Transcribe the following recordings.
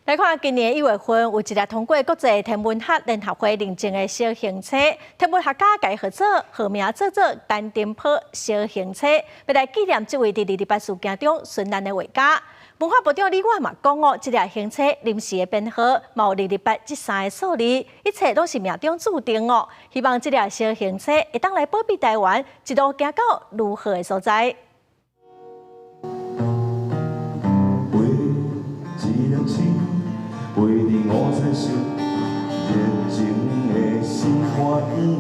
來看今年1月份有一粒通過國際天文學聯合會認證的小行星，天文學家共伊號做號名做做陳澄波小行星，欲來紀念這位佇二二八事件中殉難的畫家。文化部長李婉嘛講哦，這粒行星臨時的編號，嘛有二二八這三个數字，一切攏是命中注定哦。希望這粒小行星會當來保庇台灣，一路行到愈好的所在。飛一粒星，飛佇五彩色熱情的心肝圓。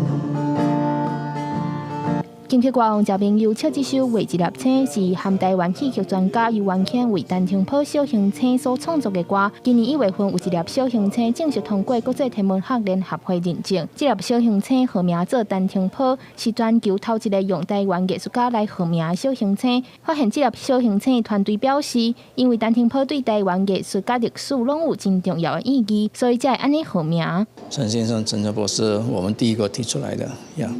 金曲歌王謝明佑唱這首《畫一粒星》是含台灣戲劇專家游元謙為陳澄波小行星所創作的歌。今年1月份有一粒小行星正式通過國際天文學聯合會認證。這粒小行星號名做陳澄波，是全球頭一个用台灣藝術家來號名的小行星。發現這粒小行星的團隊表示，因為陳澄波對台灣藝術佮歷史攏有真重要的意義，所以才會按呢號名。陳先生，陳澄波是我們第一個提出來的，呀。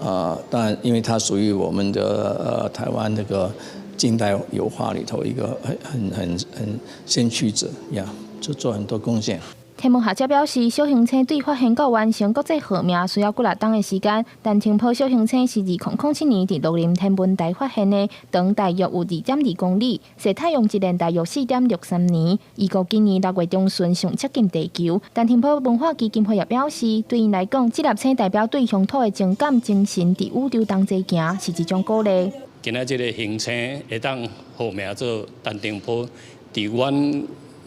啊，當然，因為它屬於我們的台灣那個近代油畫裡頭一個很很很很先驅者呀，就做很多貢獻。天文學者表示，小行星對發現到完成國際號名需要幾若冬的時間。陳澄波小行星是2007年佇鹿林天文台發現的，長大約有2.2公里，射太陽一年大約4.63年。預估今年6月中旬上接近地球。陳澄波文化基金會也表示，對𪜶來講，這粒星代表對鄉土的情感精神，佇宇宙同齊行，是一種鼓勵。今仔這个行星會當號名做陳澄波，佇阮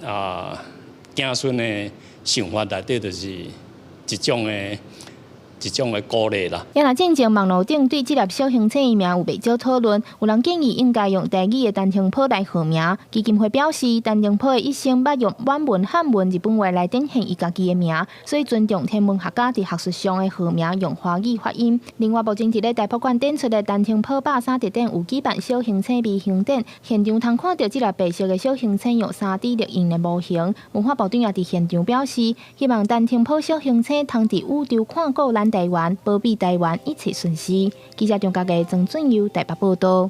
啊子孫的想法內底，就是一種的鼓勵啦。也若進前網路頂對這粒小行星的名有袂少討論，有人建議應該用台語的陳澄波來號名。基金會表示，陳澄波的一生捌用滿文、漢文、日本話來展現伊家己的名，所以尊重天文學家佇學術上的號名用華語發音。另外，目前佇咧台博館展出的陳澄波103特展有舉辦小行星微型展，現場通看著這粒白色的小行星用3D 列印的模型。文化部長也佇現場表示，希望陳澄波小行星通佇宇宙看顧咱台灣，保庇台灣一切順遂。記者張家傑、曾俊佑台北報導。